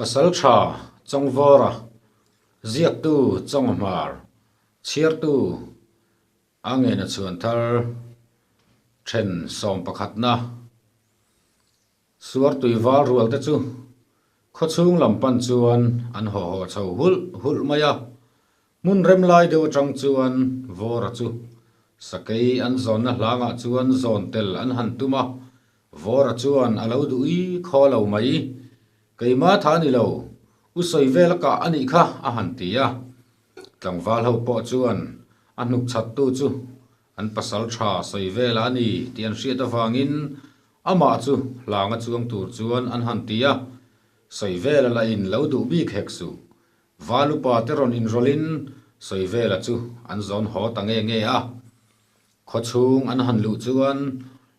Pasalṭha Chawngvawra, Ziaktu Chawnghmar, Chhiartu A ngena chhuan thar then sawmpakhatna Suartui val rual te chu khawchhung lam pan chuan an haw haw chho hulh hulh mai a. Hmun rem lai deuh atang chuan Vawra chu sakei an zawnna hlangah chuan zawn tel an han tum a, Vawra chuan a lo duh i khaw lo mai. Keima tha ni lo, u sawi vel a kah a nih kha a han ti a. Tlangval ho pawh chuan a hnuk chhattu chu an pasal tha sawi vel a ni tih an hriat avangin amah chu hlanga chuang tur chuan an han ti a, sawi vela lah in lo duh bik hek suh. Val upa te rawn inrawlhin sawi vela chu an zawn haw ta nge nge a. Khawchhung an han luh chuan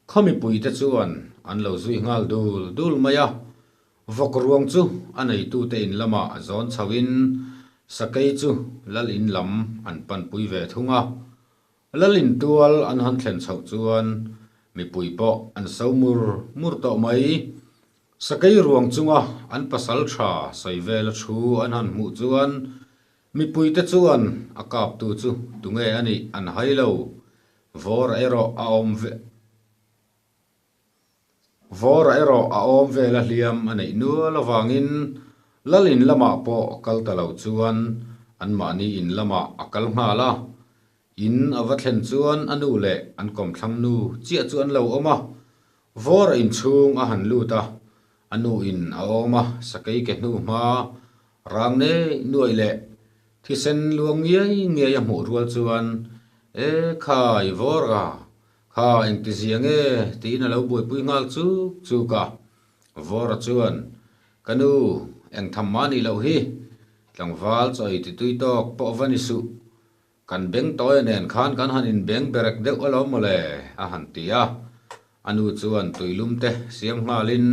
khaw mipuite chuan an lo zui nghal dul dul mai a. Vawk ruang chu a neitute in lamah zawn chhoin sakei chu lal in lam an panpui ve thung a. Lal in tual an han thlen chhoh chuan mipui pawh an so mur mur tawh mai. Sakei ruang chunga an pasal tha sawi vela thu an han hmuh chuan mipuite chuan a kaptu chu tunge a nih an hai lo. Vawr erawh a awm ve. Vawra erawh a awm vel a hliam a neih nual avangin Lal in lamah pawh kal ta lo chuan anmahni in lamah a kal nghal a. In a va thlen chuan a nu leh an kawmthlang nu chiah chu an lo awm a. Vawra inchhung a han lut a, a nu in a awm a, sakei ke hnu hma rang nei nuaih leh thisen luang ngiai ngiai a hmuh rual chuan, E khai Vawra, Kha engti zia nge tiin a lo buaipui nghal chuk chuk a. Vawra chuan, Ka nu, eng tham mah nih loh hi. Tlangval chaw ei ti tui tawk pawh va ni suh. Kan beng tawi a nen khan kan han inbeng berek deuh alawm mawle, a han ti a. A nu chuan tuilum te siam nghalin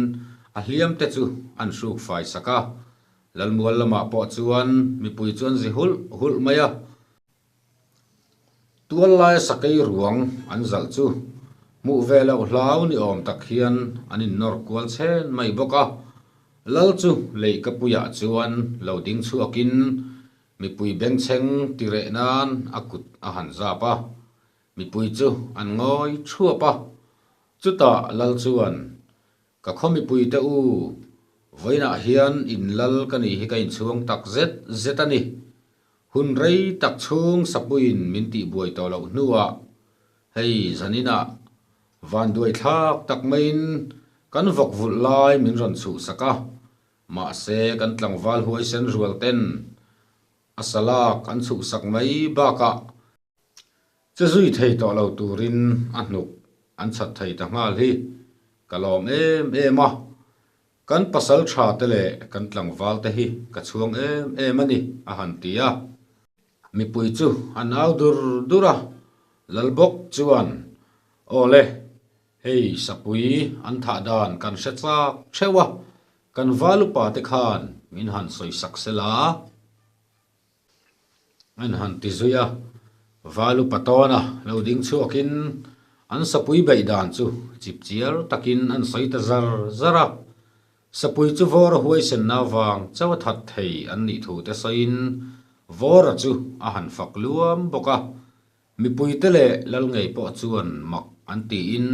a hliam te chu an hruk fai sak a. Lalmual lamah pawh chuan mipui chuan zi hulh hulh mai a. Tual laia sakei ruang an zalh chu hmuh ve loh hlau ni awm tak hian an innawr kual chhen mai bawk a. Lal chu leihkapuiah chuan lo ding chhuakin mipui bengchheng ti reh nan a kut a han zap a, mipui chu an ngawi thuap a. Chutah Lal chuan, Ka khaw mipuite u, vawiinah hian in lal ka nih hi ka inchhuang tak zet zet a ni. Hun rei tak chhung sapuiin min tihbuai tawh loh hnuah hei zaninah vanduai thlak tak maiin kan vawk vulh lai min rawn chhuhsak a, mahse kan tlangval huaisen rual ten a salak an chhuhsak mai bakah Che zui thei tawh lo turin a hnuk an chhat thei ta nghal hi ka lawm em em a, kan pasal tha te leh kan tlangval te hi ka chhuang em em a ni, a han ti a. Mipui chu an au dur dur a, Lalbawk chuan, Aw le, hei sapui an thah dan kan hre chak theuh a, kan val upa te khan min han sawi sak sela. An han ti zui a, Valu Patawna lo ding chhuakin an sapui beih dan chu chip chiar takin an sawi ta zar zar a. Sapui chu Vawra huaisenna avang chauh a that thei an nih thu te sawiin Vawra chu a han fak luam bawk a. Mipuite leh lal ngei pawh chuan mak an tiin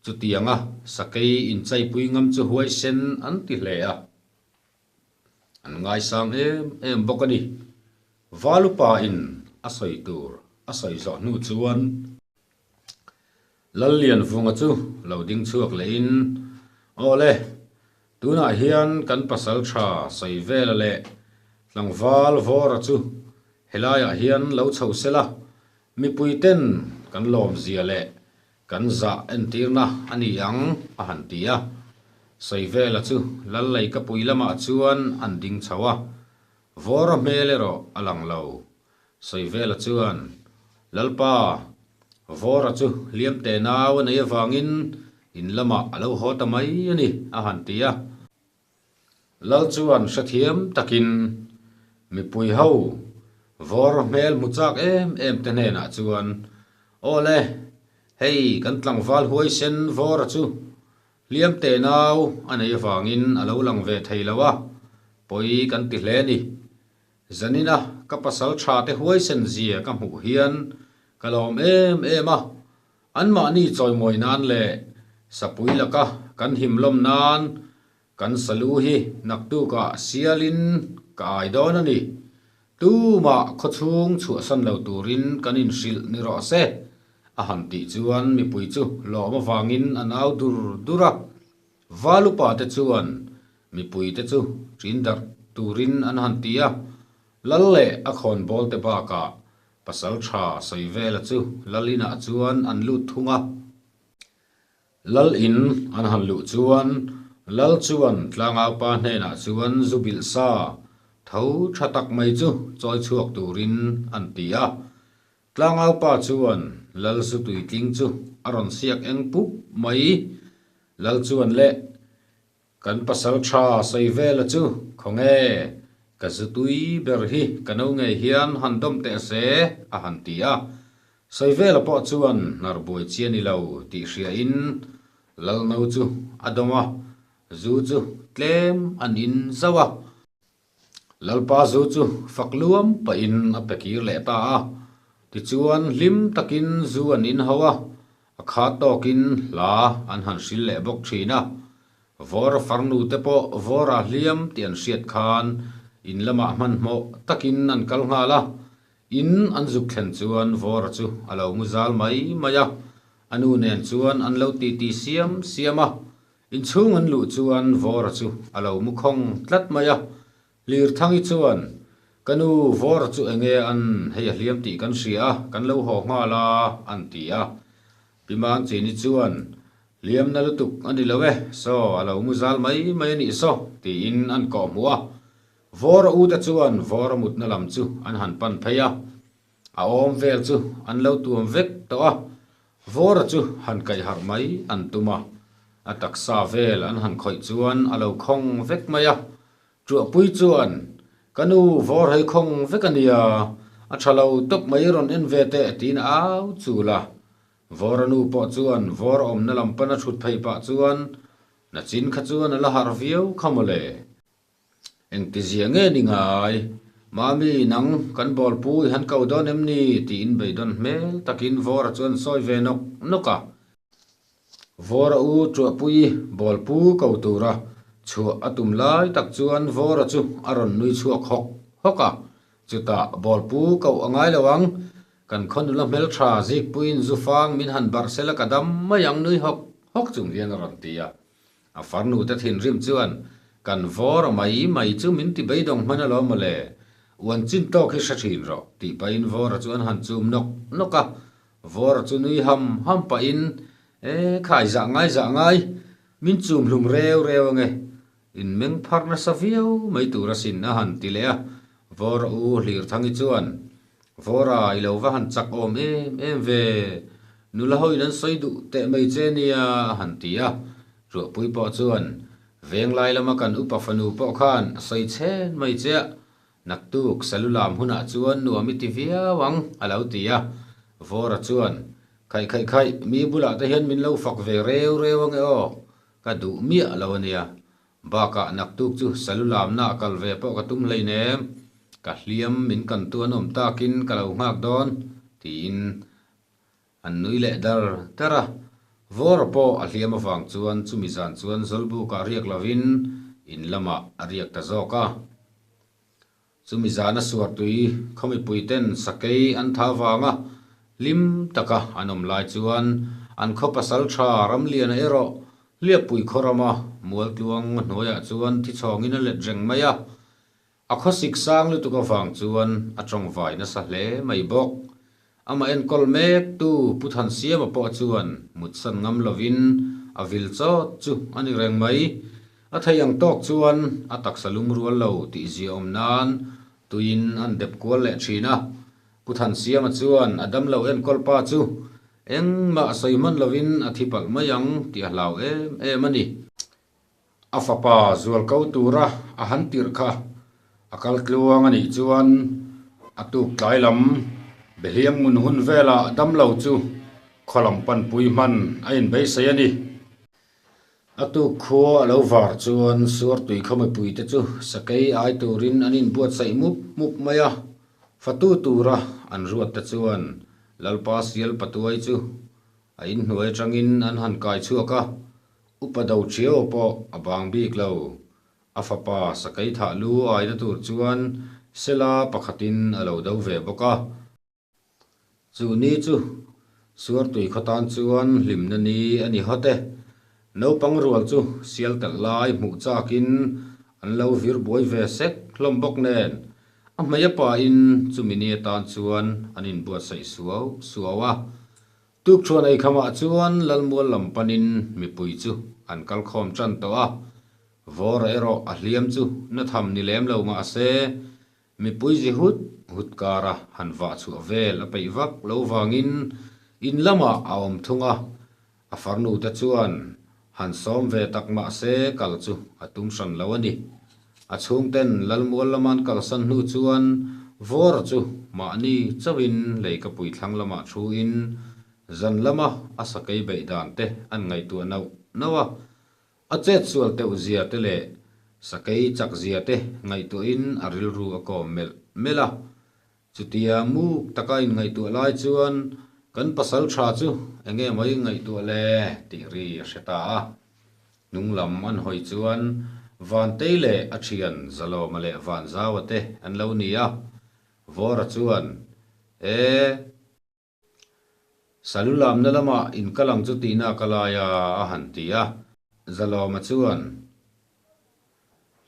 chutianga sakei inchaipui ngam chu huaisen an ti hle a. An ngaisang em em bawk a ni. Valupa in a sawi tur a sawi zawh hnu chuan Lallianvunga chu lo ding chhuak leh in, Awle, tunah hian kan pasal tha sawi vela leh tlangval Vawra chu helaiah hian lo chho sela, mipui ten kan lawmzia leh Kan zah entirna a ni ang, a han ti a. Sawivela chu Lalleikapui lamah chuan an ding chho a, Vawra hmel erawh a lang lo. Sawivela chuan, Lalpa, Vawra chu hliam teh nau a nei avangin in lamah a lo haw ta mai a ni, a han ti a. Lal chuan hrethiam takin mipui ho vawr hmel hmu chak em em te hnenah chuan, Aw le, hei kan tlangval huaisen vawra chu hliam teh nau a nei avangin a lo lang ve thei lo a, Pawi kan ti hle a ni. Zanina ka pasal tha te huaisen zia ka hmuh hian ka lawm em em a, anmahni chawimawi nan leh sapui laka kan himlawm nan kan salu hi naktukah sialin ka ai dawn a ni. Tumah khawchhung chhuahsan lo turin kan inhrilh ni rawh se, a han tih chuan mipui chu lawm avangin an au dur dur a. Valupa te chuan Mipuite chu ṭin darh turin an han ti a, Lal leh a khawnbawl te bakah pasal ṭha sawi vela chu Lal inah chuan an lut thung a. Lal in an han luh chuan Lal chuan tlangaupa hnenah chuan zu bilh sa tho ṭha tak mai chu chawi chhuak turin an ti a. Tlangaupa chuan Lal zu tuitling chu a rawn siak eng pup mai. Lal chuan le Kan pasal tha sawi vela chu khawnge ka zu tui ber hi ka no ngei hian han dawm teh se a han ti a. Sawi vela pawh chuan hnar buai chi a ni lo tih hriain lal no chu a dawm a, zu chu tlem an in zauh a. Lalpa zu chu fak luam pahin a pe kir leh ta a. Tichuan hlim takin zu an in ho a, a kha tawkin hla an han hril leh bawk thin a. Vawra farnu te pawh vawra hliam tih an hriat khan in lamah hmanhmawh takin an kal nghal a. In an zuk thlen chuan vawra chu a lo mu zal mai mai a, a nu nen chuan an lo titi siam siam a. Inchhung an luh chuan Vawra chu a lo mu khawng tlat mai a, Lirthangi chuan, Ka nu, Vawra chu enge an hei a hliam tih kan hria a, kan lo haw nghal a, an ti a. Pi Mangchini chuan, Hliam na lutuk a ni lo e, saw a lo mu zal mai mai a nih saw, tiin an kawh hmuh a. Vawra u te chuan Vawra mutna lam chu an han pan phei a, a awm vel chu an lo tuam vek tawh a, Vawra chu han kaih harh mai an tum a, a taksa vel an han khawih chuan a lo khawng vek mai a. Tuahpui chuan, Ka nu, vawr hei khawng vek a nia, a tha lo tawp mai rawn en ve teh tiin a au chul a. Vawra nu pawh chuan vawr awmna lam pana thut phei pah chuan, Nachin kha chuan a la harh viau kha mawle. Engtizia nge ni ngai? Mami, nang kan bawlpu i han ko dawn em ni? tiin beidawn hmel takin Vawra chu an sawi ve nawk nawk a. Vawra u Tuahpui bawlpu ko tura chhuah a tum lai tak chuan Vawra chu a rawn nui chhuak hawk hawk a. Chutah bawlpu koh a ngai lo ang, kan khaw nula hmeltha Zikpuiin zufang min han barh sela ka dam mai ang nui hawk hawk chung hian a rawn ti a. A farnu te thinrim chuan, Kan vawr mai mai chu min ti beidawng hman alawm mawle, uan chin tawk hi hre thin rawh, tih pahin vawra chu an han chum nawk nawk a. Vawra chu nui ham ham pahin, E, khai zah ngai zah ngai, min chum hlum reu reu ange, in meng phar nasa viau mai tur asin a han ti leh a. Vawra u Hlirthangi chuan, Vawra, i lo va han chak awm em em ve, nula hoin an sawi duh teh mai che nia a han ti a. Ruahpui pawh chuan, Venglai lama kan upa fanu pawh khan a sawi chhen mai che a, naktuk salulam hunah chuan nuam i ti viau ang a lo ti a. Vawra chuan, Khaih khaih khaih, mi bulah te hian min lo fak ve reu reu ange aw, ka duh miah lo a nia. Bakah naktuk chu salulamna a kal ve pawh ka tum hleinem, ka hliam min kan tu an awm takin ka lo nghak dawn, tiin an nui leh dar dar a. Vawra pawh a hliam avang chuan chumi zan chuan Zawlbukah riak lovin in lamah a riak ta zawk a. Chumi zana suartui khaw mipuiten sakei an tha vanga hlim taka an awm lai chuan an khaw pasal tha Ramliana erawh Hliappui khaw rama Mualtluang hnuaiah chuan thichhawngin a let reng mai a. A khawsik sang lutuk avang chuan a tawngvai nasa hle mai bawk. Amah enkawl mek tu Pu Thansiama pawh chuan mutsan ngam lovin a vil chawt chu a ni reng mai. A thei ang tawk chuan a taksa lum rual lo tih ziaawm nan tuiin an dep kual leh thin a. Pu Thansiama chuan a damlo enkawl pa chu engmah sawi hman lovin a thi palh mai ang tih a hlau em em a ni. A fapa zual ko tura a han tirh kha a kal tluang a nih chuan a tuk tlai lam Behliang ngun hun velah damlo chu khaw lam panpui hman a inbeisei a ni. A tuk khua a lo var chuan Suartui khaw mipuite chu sakei ai turin an inbuatsaih mup mup mai a. Fatu tura an ruat te chuan Lalpa Sial Patuai chu a inhnuai atangin an han kai chhuak a, Upa Doṭhiau pawh a bang bik lo. A fapa sakei thah lu aina tur chuan Sela pakhatin a lo do ve bawk a. Chu ni chu Suartui khaw tan chuan hlimna ni a ni hawt e. Naupang rual chu sial telh lai hmuh chakin an lo vir buai ve sek hlawm bawk nen a hmei a pain chumi ni atan chuan an inbuatsaih suau suau a. Tukṭhuan eikhamah chuan Lalmual lam panin mipui chu an kal khawm ṭan tawh a. Vawra erawh a hliam chu na tham ni lem lo mah se Mipui zi hut hut kara han vah chhuah vel a peih vak lo vangin in lamah a awm thung a, a farnu te chuan han sawm ve tak mah se kal chu a tum hran lo a ni. A chhungten Lalmual lama an kalsan hnu chuan Vawra chu mahni chauhin leikapui thlang lamah thuin zan lama a sakei beih dan te an ngaihtuah nauh nauh a. A chet sual teuh zia te leh sakei chak zia te ngaihtuahin a rilru a kawm melh melh a. Chutia muk taka inngaihtuah lai chuan kan pasal tha chu enge mai ngaihtuah le tih ri a hre ta a. Hnung lam an hawi chuan Vantei leh a thian Zalawma leh Vanzaua te an lo ni a. Vawra chuan, E. Salu lamna lamah in kal ang chu tihna ka lai a, a han ti a. Zalawma chuan,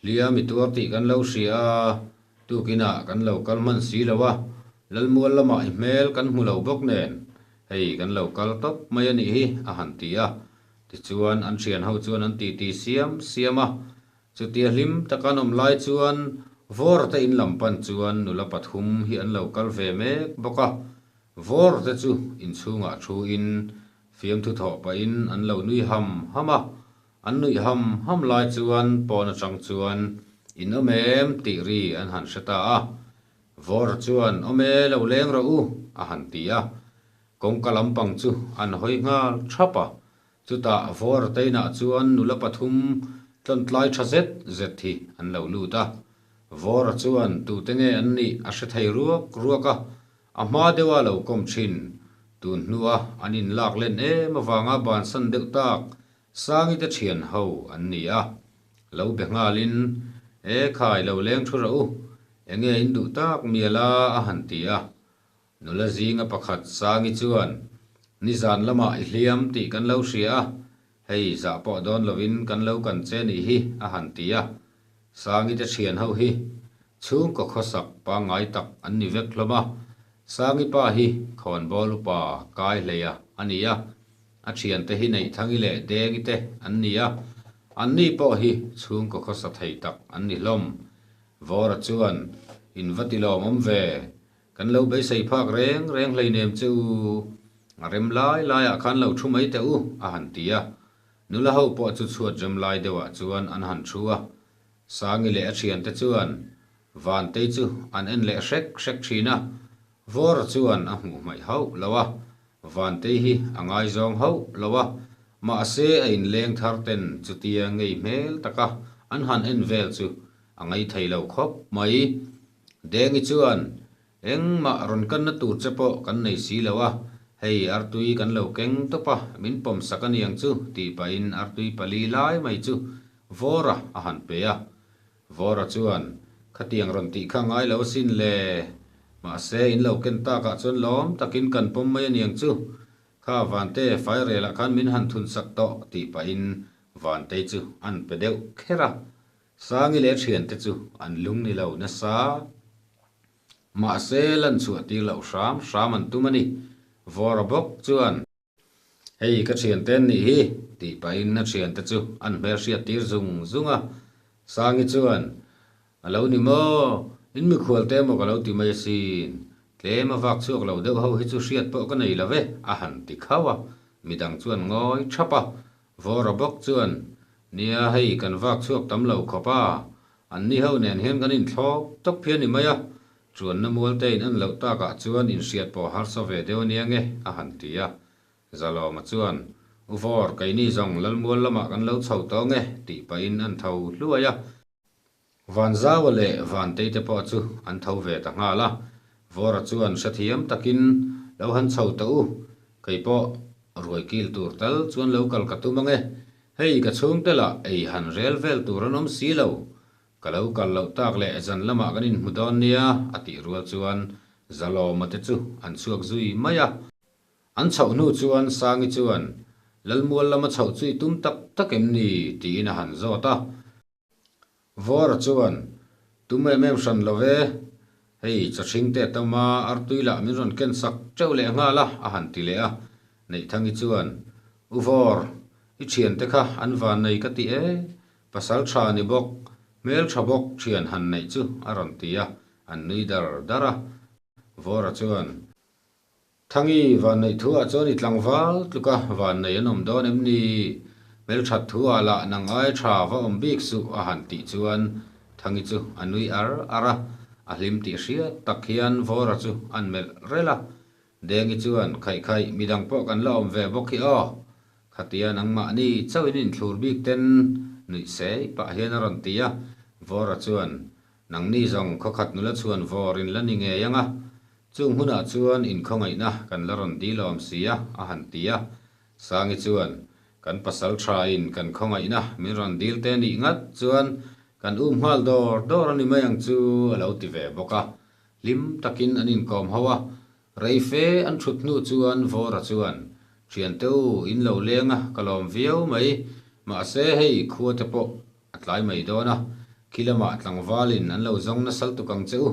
Hliam i tuar tih kan lo hria a, tukinah kan lo kal hman si lo a, Lalmual lamah i hmel kan hmu lo bawk nen, hei kan lo kal tawp mai a nih hi, a han ti a. Tichuan an thian ho chuan an titi siam siam a. Chutia hlim taka an awm lai chuan Vawrte in lam pan chuan nula pathum hi an lo kal ve mek bawk a. Vawrte chu inchhungah thuin fiamthu thawh pahin an lo nui ham ham a. An nuih ham ham lai chuan pawn atang chuan in awm em tih ri an han hre ta a. Vawr chuan awm e lo leng rawh u a han ti a. Kawngka lampang chu an hawi nghal thap a. Chutah Vawrteinah chuan nula pathum tlawntlai tha zet zet hi an lo lut a. Vawra chuan tute nge an nih a hre thei ruak ruak a, a hma deuha lo kawm thin. Tun hnua an inlak len em avanga bansan deuh tak Sangite thian ho an ni a. Lo be nghalin, E khai lo leng thu rawh u, enge in duh tak mial a a han ti a. Nula zinga pakhat Sangi chuan, Nizan lamah i hliam tih kan lo hria a, hei zah pawh dawn lovin kan lo kan che nih hi, a han ti a. Sangi te thian ho hi chhungkaw khawsak pangngai tak an ni vek hlawm a, Sangi pa hi khawnbawl upa kai hleia a ni a, a thiante hi Neihthang'i leh Deng'i te an ni a, anni pawh hi chhungkaw khawsa thei tak an ni hlawm. Vawra chuan, In va ti lawmawm ve, Kan lo beisei phak reng reng hleinem che u, a rem lai laiah khan lo thu mai teh u, a han ti a. Nula ho pawh chu chhuat rem lai deuhah chuan an han thu a. Sangi leh a thiante chuan Vantei chu an en leh hrek hrek thin a, Vawra chuan a hmuh hmaih hauh lo a, Vantei hi a ngaizawng hauh lo a, mahse a inleng thar ten chutia ngei hmel taka an han en vel chu a ngaithei lo khawp mai. Dengi chuan, Engmah rawn kanna tur che pawh kan nei si lo a, hei artui kan lo keng tawp a, min pawm sak a niang chu, tih pahin artui pali lai mai chu Vawra a han pe a. Vawra chuan, Khatiang rawn tih kha ngai lo asin le, mahse in lo ken takah chuan lawm takin kan pawm mai a niang chu, kha Vante fairelah khan min han thun sak tawh, tih pahin Vantei chu an pe deuh kher a. Sangi leh thiante chu an lung ni lo nasa. Mahse, lan chhuah tir loh hram hram an tum a ni. Vawra bawk chuan. Hei ka thiante an nih hi, tih pahin a thiante chu an hmelhriat tir zung zung a. Sangi chuan, A lo ni maw? In mikhual te emaw ka lo ti mai asin. Tlem a vak chhuak lo deuh ho hi chu hriat pawh ka nei lo ve, a han ti khauh a. Midang chuan ngawi thap a. Vawra bawk chuan, Nia hei kan vak chhuak tam lo khawp a, an ni ho nen hian kan inthlawp tawp hi a ni mai a, chuanna mual te in en loh takah chuan inhriat pawh harsa ve deuh ania nge, a han ti a. Zalawma chuan, U Vawr, keini zawng Lalmual lamah kan lo chho tawng e, tih pahin an tho hluai a. Vanzaua leh Vantei te pawh chu an tho ve ta nghal a. Vawra chuan hrethiam takin, Lo han chho tawh u, kei pawh ruai kil tur tal chuan lo kal ka tum ang e. Hei ka chhungte lah ei han rel vel tur an awm si lo. Ka lo kal loh tak leh zan lamah kan inhmu dawn nia, a tih rual chuan Zalawma te chu an chhuak zui mai a. An chhoh hnu chuan Sangi chuan, Lalmual lama chhoh chu i tum tak tak em ni? tiin a han zawt a. Vawra chuan, Tum em em hran lo ve, hei chawhring te tam a, artui lah min rawn ken sak teuh leh nghal a, a han ti leh a. Neihthangi chuan, U Vawr, i thiante kha an van nei ka ti e, pasal tha ni bawk, hmel tha bawk thian han neih chu, a rawn ti a, an nui dar dar a. Vawra chuan, Thangi, vanneih thu ah chuan i tlangval tluk a, vannei an awm dawn em ni? Hmelthat thu ah lah nang ai tha va awm bik suh a han tih chuan Thangi chu a nui ar ar a, a hlim tih hriat tak hian Vawra chu an melh rel a. Dengi chuan, Khaih khaih, midang pawh kan la awm ve bawk hi aw. Khatia nangmahni chauh in inthlur bik ten nuih sei pah hian a rawn ti a. Vawra chuan, Nangni zawng khawkhat nula chhuan vawr in la ni ngei ang a, Chung hunah chuan inkhawngaihna kan la rawn dil awm si a, a han ti a. Sangi chuan, Kan pasal thain kan khawngaihna min rawn dil te nih ngat chuan kan um nghal dawr dawr a ni mai ang chu, a lo ti ve bawk a. Hlim takin an inkawm ho a. Rei fe an thut hnu chuan Vawra chuan, Thiante u, in lo leng a, ka lawm viau mai. Mahse hei khua te pawh a tlai mai dawn a, khi lamah tlangvalin an lo zawng nasal tuk ang che u,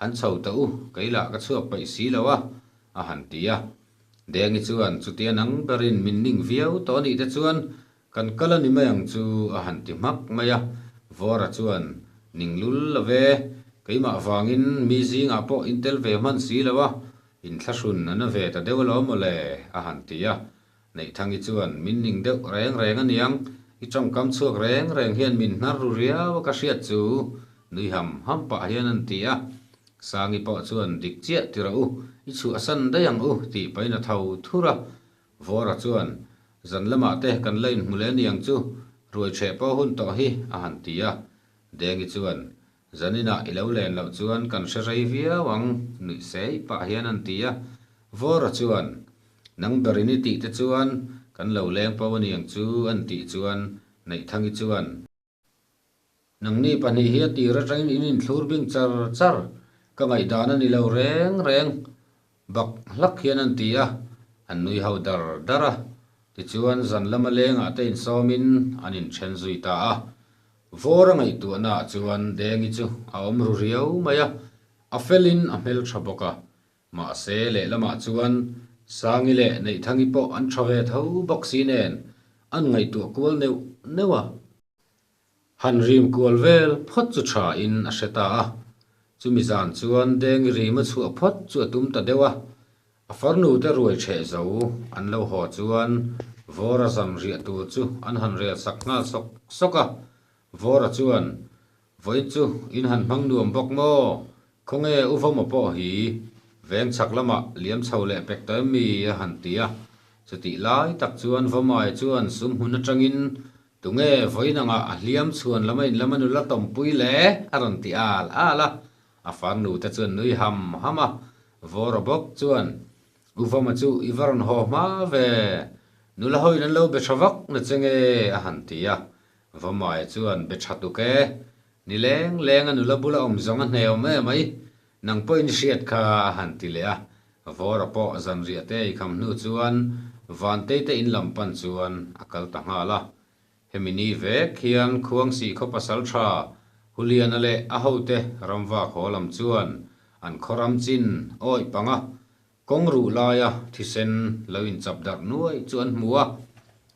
Han chho ta u, kei lah ka chhuak paih si lo a, a han ti a. Dengi chuan chutia nang berin min ning viau tawh anih te chuan kan kal a ni mai ang chu a han ti hmak mai a. Vawra chuan ning lul lo ve, keimah vangin mi zingah pawh in tel ve hman si lo a, inthlahrun a na ve ta deuh alawm mawle, a han ti a. Neihthangi chuan min ning deuh reng reng aniang, i tawngkam chhuak reng reng hian min hnar ru riau a ka hriat chu, nui ham ham pah hian an ti a. Sangi pawh chuan dik chiah ti rawh u, i chhuahsan daih ang u tih pahin a tho thur a. Vawra chuan, Zan lamah te kan la inhmu leh aniang chu, ruai chheh pawh hun tawh hi a han ti a. Dengi chuan, Zaninah i lo len loh chuan kan hre rei viau ang, nuih sei pah hian an ti a. Vawra chuan, Nang berin i tih te chuan kan lo leng pau a niang chu an tih chuan Neihthangi chuan, Nangni pahnih hi a tir atangin in inthlur bing char char, ka ngaihdan a ni lo reng reng bak hlak hian an ti a, an nui ho dar dar a. Tichuan zan lama lengah te insawmin an inthen zui ta a. Vawr a ngaihtuahnaah chuan Dengi chu a awm ru riau mai a, a felin a hmeltha bawk a. Mahse lehlamah chuan Sangi leh Neihthangi pawh an tha ve tho bawk si nen an ngaihtuah kual neuh neuh a. Han rim kual vel phawt chu tha in a hre ta a, chumi zan chuan Dengi rim a chhuah phawt chu a tum ta deuh a, a farnu te ruai chheh zo an lo haw chuan Vawra zan riah tur chu an han rel sak nghal sawk sawk a, Vawra chuan Vawiin chu in han hmang nuam bawk maw? Khawnge U Vawma pawh hi veng chhak lamah liam chho leh pek ta em mi? a han ti a, chutih lai tak chuan Vawmai chuan sum hmun atangin Tunge vawiin angah a hliam chhuan lama in lama nula tawmpui le? a rawn ti al al a, a farnu te chuan nui ham ham a, Vawra bawk chuan, U Vawma chu i va rawn haw hma ve, nula hoin an lo be tha vak na che nge? a han ti a, Vawmaia chuan be tha tuk e, ni leng leng a nula bula awm zawng a hne awm em mai, nang pawhin i hriat kha a han ti leh a, Vawra pawh zanriah te ei kham hnu chuan Vantei te in lam pan chuan a kal ta nghal a. Hemi ni vek hian Khuangsih khaw pasal tha Huliana leh a hote ramvak haw lam chuan an khaw ram chin awih panga kawng ruh laia thisen lo inchap darh nuai chu an hmu a.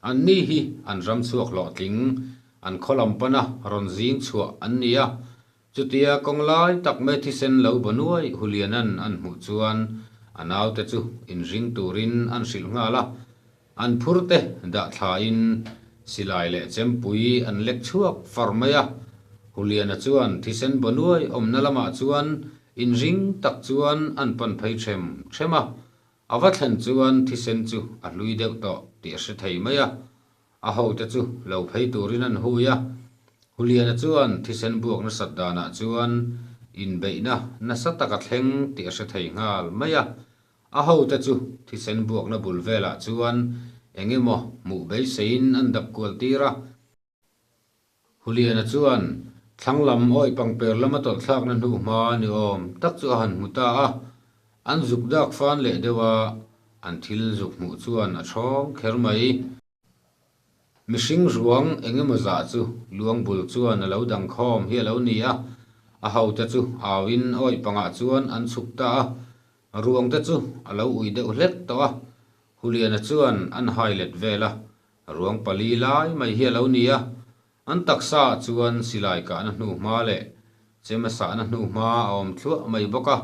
Anni hi an ram chhuak hlawhtling an khaw lam pana rawn zing chhuah an ni a. Chutia kawng lai tak mai thisen lo ba nuai Hulianan an hmuh chuan a naute chu inring turin an hrilh nghal a, an phur te dah thlain silai leh chempui an lek chhuak far mai a. Huliana chuan thisen ba nuai awmna lamah chuan inring tak chuan an pan phei ṭhem ṭhem a. A va thlen chuan thisen chu a hlui deuh tawh tih a hre thei mai a. A hote chu lo phei turin an hui a. Huliana chuan thisen buak nasat danah chuan inbeihna nasa tak a thleng tih a hre thei nghal mai a. A hote chu thisen buakna bul velah chuan eng emaw hmuh beiseiin an dap kual tir a. Huliana chuan thlang lam awih pangper lama tawlhthlakna hnu hma ni awm tak chu a han hmu ta a, an zuk dak fan leh deuh a, an thil zuk hmuh chuan a thawng kher mai. Mihring ruang eng emaw zah chu luang bul chuan a lo dang khawm hi a lo ni a, a hote chu auin awih pangah chuan an chhuk ta a, ruangte chu a lo ui deuh hlek tawh a, Huliana chuan an hai let vel a, Ruang pali lai mai hi a lo ni a, an taksa ah chuan silai kahna hnu hma leh chem a sahna hnu hma a awm thluah mai bawk a,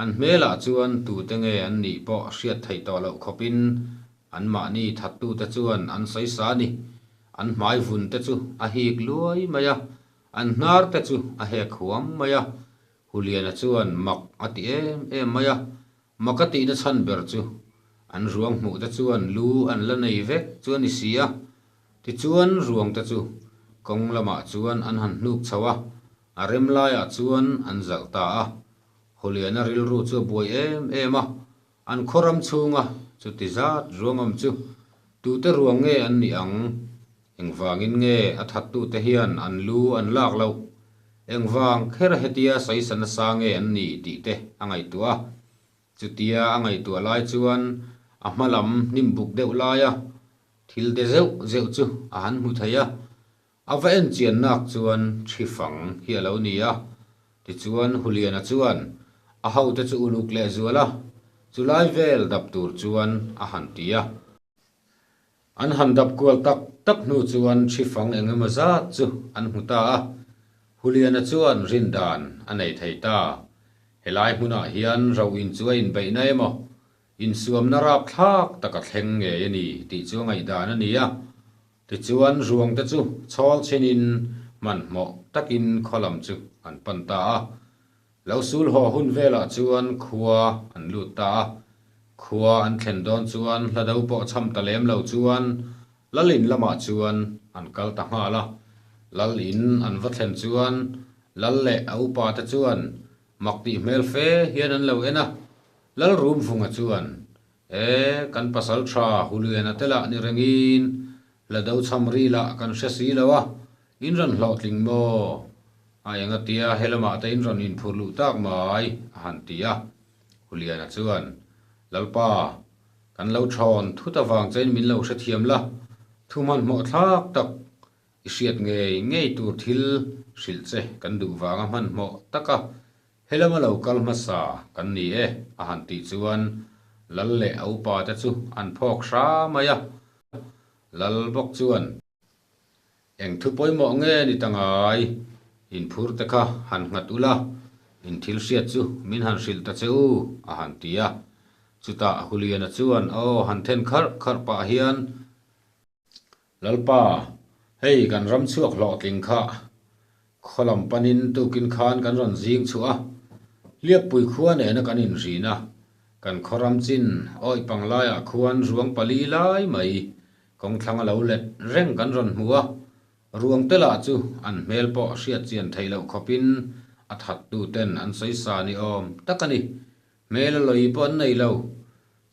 an hmelah chuan tute nge an nih pawh hriat theih tawh loh khawpin anmahni thattute chuan an sawi sa a ni. An hmai vun te chu a hik luai mai a, an hnar te chu a hek huam mai a, Huliana chuan mak a ti em em mai a, Mak a tihna chhan ber chu an ruang hmuh te chuan lu an la nei vek chu a ni si a. Tichuan ruang te chu kawng lamah chuan an han hnuk chho a, a rem laiah chuan an zalh ta a. Hawliana rilru chu a buai em em a, an khaw ram chhunga chuti zat ruang awm chu tute ruang nge an nih ang? Engvangin nge a thattute hian an lu an lak loh? Engvang kher hetia saisa nasa nge an ni tih te a ngaihtuah a. Chutia a ngaihtuah lai chuan a hma lam hnim buk deuh laia thil de zeuh zeuh chu a han hmu thei a. A va en chian nak chuan thi fang hi a lo ni a. Tichuan Huliana chuan a hote chu uluk lehzual a, chulai vel dap tur chuan a han ti a. An han dap kual tak tak hnu chuan thi fang eng emaw zat chu an hmu ta a, Huliana chuan rin dan a nei thei ta. Helai hmunah hian ro in chu a inbeihna emaw, insuamna rapthlak tak a thleng ngei a ni tih chu a ngaihdan a ni a. Tichuan ruang te chu chhawl chhinin hmanhmawh takin khaw lam chu an pan ta a. Lo sul haw hun velah chuan khua an lut ta a, khua an thlen dawn chuan hla do pawh chham ta lem lo chuan Lal in lamah chuan an kal ta nghal a. Lal in an va thlen chuan Lal leh a upa te chuan mak tih hmel fe hian an lo en a, Lal Rumvunga chuan, E, kan pasal tha Huliana te lah ni rengin hla do chham ri lah kan hre si lo a, In rawn hlawhtling maw? A enga tia he lamah te in rawn inphur luh tak mai, a han ti a. Huliana chuan, Lalpa, kan lo thawn thut avang chein min lo hrethiam la, thu hmanhmawh thlak tak i hriat ngei ngei tur thil hrilh che kan duh vanga hmanhmawh taka he lama lo kal hmasa kan ni e, a han tih chuan Lal leh a upa te chu an phawk hra mai a. Lal bawk chuan. Eng thu pawimawh nge ni ta ngai? Inphur te kha han nghat ula, in thil hriat chu min han hrilh ta che u, a han ti a. Chutah Huliana chuan a aw han then kharh kharh pah hian, Lalpa, hei kan ram chhuak hlawhtling kha khaw lam panin tukin khan kan rawn zing chhuah a, Hliappui khua nena kan inrin a, kan khaw ram chin awih panglaiah khuan ruang pali lai mai Kawngthlang a lo let reng kan rawn hmu a, ruang te lah chu an hmel pawh hriat chian theih loh khawpin a thattu ten an sawi sa ni awm tak a ni. Hmel a lawi pawh an nei lo.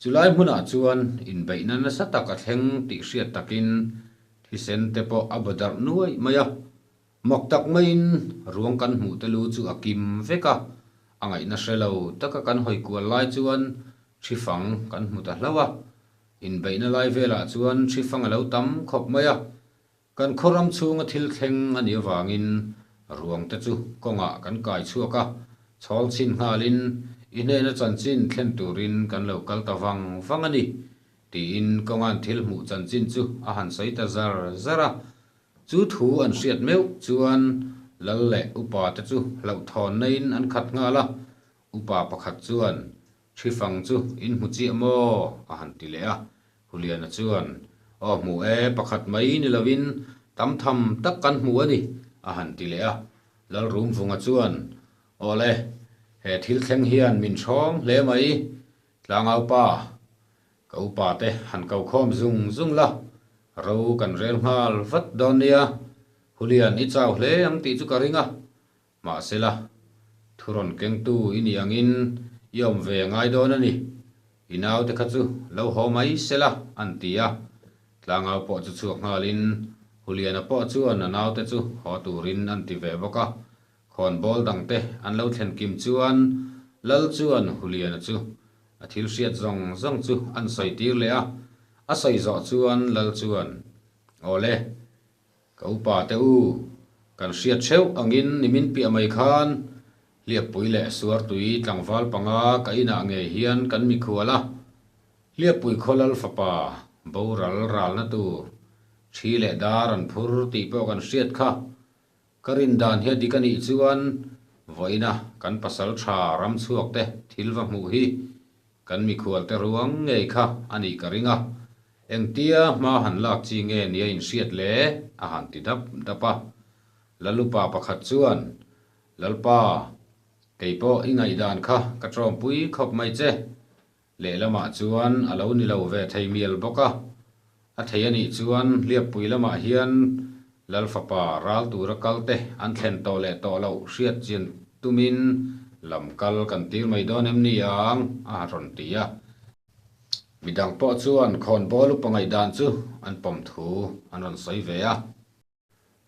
Chulai hmunah chuan inbeihna nasa tak a thleng tih hriat takin thisen te pawh a baw darh nuaih mai a. Mak tak maiin ruang kan hmuh te lu chu a kim vek a, a ngaihna hre lo taka kan hawi kual lai chuan thi fang kan hmu ta hlauh a. Inbeihna lai velah chuan thi fang a lo tam khawp mai a, kan khaw ram chhunga thil thleng a nih avangin ruang te chu kawngah kan kai chhuak a, chhawl chhin nghalin i hnena chanchin thlen turin kan lo kal ta vang vang a ni, tiin kawnga'n thil hmuh chanchin chu a han sawi ta zar zar a. Chu thu an hriat meuh chuan lal leh upa te chu hlauhthawnna-in an khat nghal a, upa pakhat chuan Thi fang chu in hmu chiah maw? a han ti leh a. Huliana chuan, Aw hmu e, pakhat mai ni lovin tam tham tak kan hmu a ni, a han ti leh a. Lalrumvunga chuan, Awle, he thil thleng hian min hrawng hle mai, Tlangaupa. Ka upa te han ko khawm zung zung la, ro kan rel nghal vat dawn nia. Hulian i chau hle ang tih chu ka ring a, mahsela thu rawn kengtu i nih angin i awm ve a ngai dawn a ni. I naute kha chu lo haw mai sela an ti a. Tlangau pawh chu chhuak nghalin Huliana pawh chuan a naute chu haw turin an ti ve bawk a. Khawnbawl dangte an lo thlen kim chuan Lal chuan Huliana chu a thil hriat zawng zawng chu an sawi tir leh a. A sawi zawh chuan Lal chuan, Awle, ka upa te u, kan hriat theuh angin nimin piah mai khan Hliappui leh Suartui tlangval panga ka inah ngei hian kan mikhual a. Hliappui khaw Lal fapa boral ralna tur thi leh dar an phur tih pawh kan hriat kha. Ka rin dan hi a dik a nih chuan vawiina kan pasal tha ram chhuak te thil va hmuh hi kan mikhual te ruang ngei kha a nih ka ring a, engtia hma han lak chi nge nia inhriat le a han ti dap dap a. Lalupa pakhat chuan, Lalpa, kei pawh i ngaihdan kha ka tawngpui khawp mai che. Lehlamah chuan a lo ni lo ve thei mial bawk a, a thei a nih chuan Hliappui lamah hian Lal fapa ral tura kal te an thlen tawh leh tawh loh hriat chian tumin lam kal kan tir mai dawn em ni ang a rawn ti a. Midang pawh chuan khawnbawl upa ngaihdan chu an pawm thu an rawn sawi ve a.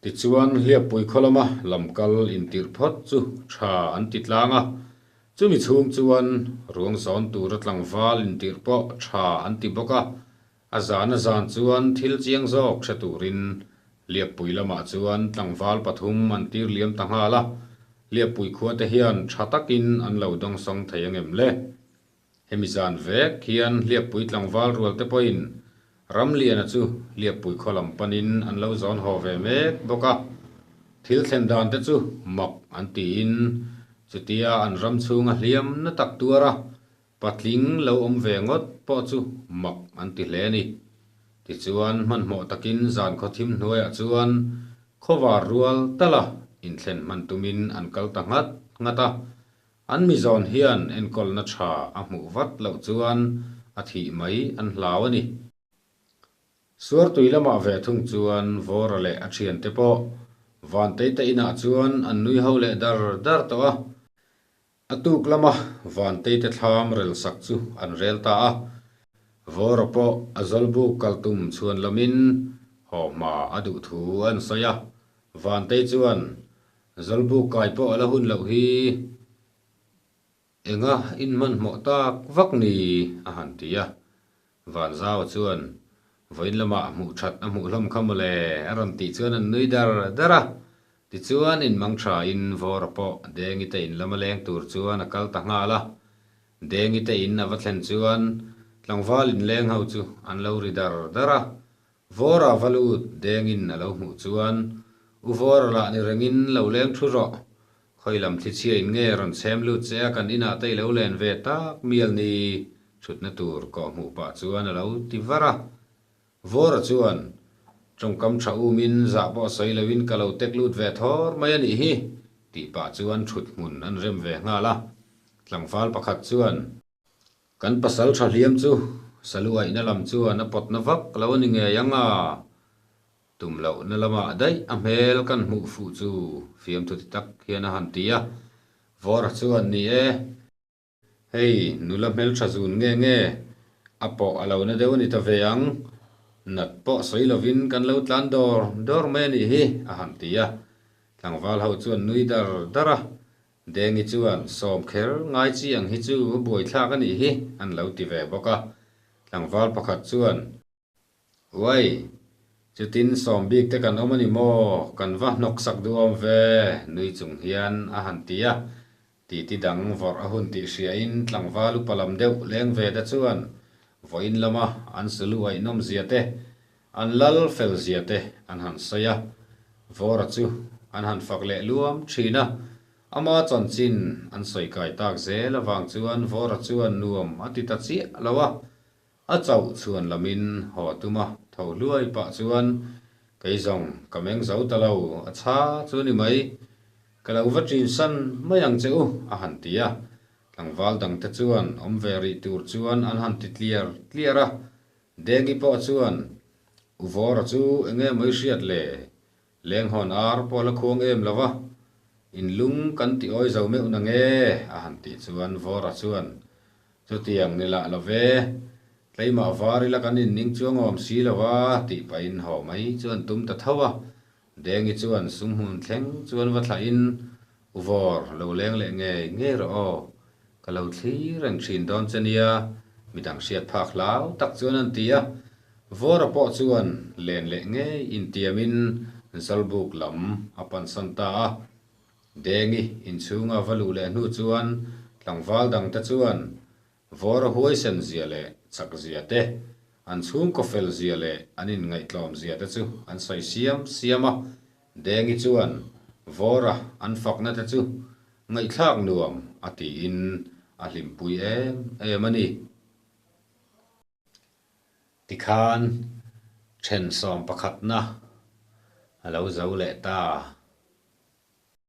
Tichuan, Hliappui khaw lama lamkal intirh phawt chu tha an ti tlang a, chumi chhung chuan ruang zawn tura tlangval intirh pawh tha an ti bawk a, a zan a zan chuan thil chiang zawk hre turin Hliappui lamah chuan tlangval pathum an tir liam ta nghal a, Hliappui khuate hian tha takin an lo dawngsawng thei angem le? Hemi zan vek hian Hliappui tlangval rual te pawhin Ramliana chu Hliappui khaw lam panin an lo zawn haw ve mek bawk a. Thil thlen dan te chu mak an tiin chutia an ram chhunga hliam na tak tuar a patling lo awm ve ngawt pawh chu mak an ti hle a ni. Tichuan hmanhmawh takin zan khaw thim hnuaiah chuan khawvar rual tala inthlen hman tumin an kal ta nghat nghat a. An mizawn hian enkawlna tha a hmuh vat loh chuan a thih mai an hlau a ni. Suartui lamah ve thung chuan Vawra leh a thiante pawh Vanteite inah chuan an nui ho leh dar dar tawh a. A tuk lama Vanteite thlam rel sak chu an rel ta a. Vawra pawh a zawlbuk kal tum chhuan lamin haw hma a duh thu an sawi a. Vantei chuan Zawlbuk kai pawh a la hun loh hi enga in hmanhmawh tak vak ni a han ti a. Vanzau chuan vawiin lamah hmuh that a hmuh hlawm kha mawle a rawn tih chuan an nui dar dar a. Tichuan in mang tha in Vawra pawh Dengi te in lama leng tur chuan a kal ta nghal a. Dengi te in a va thlen chuan tlangval inleng ho chu an lo ri dar dar a. Vawra va lut dengin a lo hmuh chuan, U Vawra lah ni rengin lo leng thu rawh. Khawi lam thlichhia in nge rawn chhem lut che a kan inah te i lo len ve tak mial ni thutna tur kawh hmuh pah chuan a lo ti var a. Vawra chuan, Tawngkam tha umin zah pawh sawi loin ka lo tek lut ve thawr mai a nih hi, tih pah chuan thut hmun an rem ve nghal a. Tlangval pakhat chuan, Kan pasal tha hliam chu salu aihna lam chuan a pawtna vak lo a ni ngei ang a, tum lohna lamah daih a hmel kan hmuh fuh chu fiamthu ti tak hian a han ti a, Vawra chuan ni e, hei nula hmeltha zun nge nge a pawh a lo na deuh a ni ta ve ang, nat pawh sawi lovin kan lo tlan dawr dawr mai a nih hi a han ti a, tlangval ho chuan nui dar dar a, Dengi chuan, Sawm kher ngai chi ang hi chu a buaithlak a nih hi, an lo ti ve bawk a. Tlangval pakhat chuan, Uai, chutin sawm bik te kan awm a ni maw? Kan va hnawk sak duhawm ve, nui chung hian a han ti a. Titi dang vawrh a hun tih hriain tlangval upa lam deuh leng ve te chuan vawiin lama an sulu aihnawm zia te, an lal fel zia te an han sawi a, Vawra chu an han fak leh luam thin a, ama chanchin an sawi kai tak zel avang chuan Vawra chuan nuam a ti ta chiah lo a, a chauh chhuan lamin haw tum a tho hluai pah chuan kei zawng ka meng zo ta lo a chha chu ni mai, ka lo va ṭin san mai ang che u a han ti a. Tlangval dangte chuan awm ve rih tur chuan an han ti tliar tliar a, Dengi pawh chuan, U Vawra chu eng nge maw i hriat le? Lenghawn ar pawh la khuang em lo va, in lung kan ti awi zo meuh na nge? a han tih chuan Vawra chuan, Chutiang ni lah lo ve, tleimah var ila kan inning chuang awm si lo va tih pahin haw mai chu an tum ta tho a. Dengi chuan sumhmun thleng chuan va thlahin, U Vawr, lo leng leh ngei ngei rawh aw, ka lo thlir reng thin dawn che nia, midang hriat phak hlau tak chuan an ti a. Vawra pawh chuan len leh ngei intiamin Zawlbuk lam a pansan ta a. Dengi inchhunga va luh leh hnu chuan tlangval dangte chuan Vawra huaisen zia leh chak zia te, an chhungkaw fel zia leh an inngaihtlawm zia te chu an sawi siam siam a. Dengi chuan Vawra an fakna te chu ngaihthlak nuam a tiin a hlimpui em em a ni. Tikhan then sawm pakhatna a lo zo leh ta.